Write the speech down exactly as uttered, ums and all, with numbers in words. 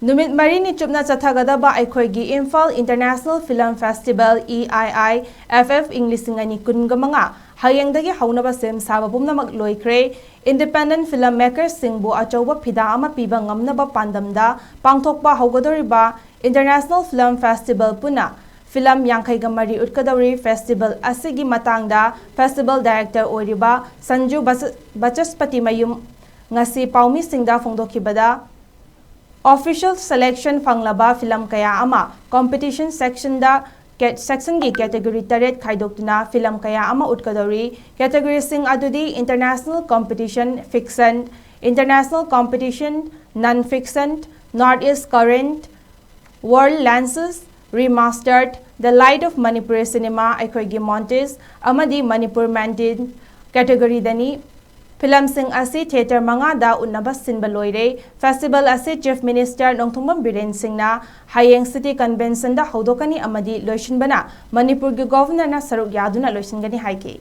ꯅꯨꯃꯤꯠ ꯃꯔꯤꯅꯤ ꯆꯨꯞꯅ ꯆꯠꯊꯒꯗꯕ ꯑꯩꯈꯣꯏꯒꯤ Imphal international film festival, E ꯑꯥꯏ ꯑꯥꯏ ꯑꯦꯐ ꯑꯦꯐ, ꯏꯪ ꯂꯤꯁꯤꯡ ꯑꯅꯤ ꯀꯨꯟꯒ ꯃꯉꯥ, ꯍꯌꯦꯡꯗꯒꯤ ꯍꯧꯅꯕ ꯁꯦꯝ ꯁꯥꯕ ꯄꯨꯝꯅꯃꯛ ꯂꯣꯏꯈ꯭ꯔꯦ꯫ ꯏꯟꯗꯤꯄꯦꯟꯗꯦꯟ ꯐꯤꯂꯝ ꯃꯦꯀꯔꯁꯤꯡꯕꯨ ꯑꯆꯧꯕ ꯐꯤꯗꯥ ꯑꯃ ꯄꯤꯕ ꯉꯝꯅꯕ ꯄꯥꯟꯗꯝꯗ ꯄꯥꯡꯊꯣꯛꯄ ꯍꯧꯒꯗꯧꯔꯤꯕ ꯏꯟꯇꯔꯅꯦꯁꯅꯦꯜ ꯐꯤꯂꯝ ꯐꯦꯁꯇꯤꯚꯦꯜ ꯄꯨꯟꯅ ꯐꯤꯂꯝ ꯌꯥꯡꯈꯩꯒ ꯃꯔꯤ ꯎꯠꯀꯗꯧꯔꯤ꯫ ꯐꯦꯁꯇꯤꯚꯦꯜ ꯑꯁꯤꯒꯤ ꯃꯇꯥꯡꯗ ꯐꯦꯁꯇꯤꯚꯦꯜ ꯗꯥꯏꯔꯦꯛꯇꯔ ꯑꯣꯏꯔꯤꯕ ꯁꯟꯖꯨ ꯕꯆ-, ꯕꯆꯁꯄꯇꯤ ꯃꯌꯨꯝ ꯉꯁꯤ ꯄꯥꯎꯃꯤꯁꯤꯡꯗ ꯐꯣꯡꯗꯣꯛꯈꯤꯕꯗ, ꯑꯣꯐꯤꯁꯤꯌꯦꯜ ꯁꯦꯂꯦꯛꯁꯟ ꯐꯪꯂꯕ ꯐꯤꯂꯝ ꯀꯌꯥ ꯑꯃ ꯀꯝꯄꯤꯇꯤꯁꯟ ꯁꯦꯛꯁꯟꯗ, ꯀꯦ-, ꯁꯦꯛꯁꯟꯒꯤ ꯀꯦꯇꯦꯒꯣꯔꯤ ꯇꯔꯦꯠ ꯈꯥꯏꯗꯣꯛꯇꯨꯅ ꯐꯤꯂꯝ ꯀꯌꯥ ꯑꯃ ꯎꯠꯀꯗꯧꯔꯤ꯫ ꯀꯦꯇꯦꯒꯣꯔꯤꯁꯤꯡ ꯑꯗꯨꯗꯤ International Competition Fiction, International Competition Non Fiction, North East Current, World Lenses, Remastered, The Light of Manipuri Cinema, ꯑꯩꯈꯣꯏꯒꯤ ꯃꯣꯟꯇꯦꯖ ꯑꯃꯗꯤ ꯃꯅꯤꯄꯨꯔ ꯃꯦꯟꯇꯦꯟ ꯀꯦꯇꯦꯒꯣꯔꯤꯗꯅꯤ꯫ ꯐꯤꯂꯝꯁꯤꯡ ꯑꯁꯤ ꯊꯤꯌꯦꯇꯔ ꯃꯉꯥꯗ ꯎꯠꯅꯕ ꯁꯤꯟꯕ ꯂꯣꯏꯔꯦ꯫ ꯐꯦꯁꯇꯤꯚꯦꯜ ꯑꯁꯤ ꯆꯤꯐ ꯃꯤꯅꯤꯁꯇꯔ ꯅꯣꯡꯊꯣꯝꯕꯝ ꯕꯤꯔꯦꯟ ꯁꯤꯡꯅ ꯍꯌꯦꯡ ꯁꯤꯇꯤ ꯀꯟꯚꯦꯟꯁꯟꯗ ꯍꯧꯗꯣꯛꯀꯅꯤ ꯑꯃꯗꯤ ꯂꯣꯏꯁꯤꯟꯕꯅ ꯃꯅꯤꯄꯨꯔꯒꯤ ꯒꯣꯚꯔꯅꯔꯅ ꯁꯔꯨꯛ ꯌꯥꯗꯨꯅ ꯂꯣꯏꯁꯤꯟꯒꯅꯤ ꯍꯥꯏꯈꯤ꯫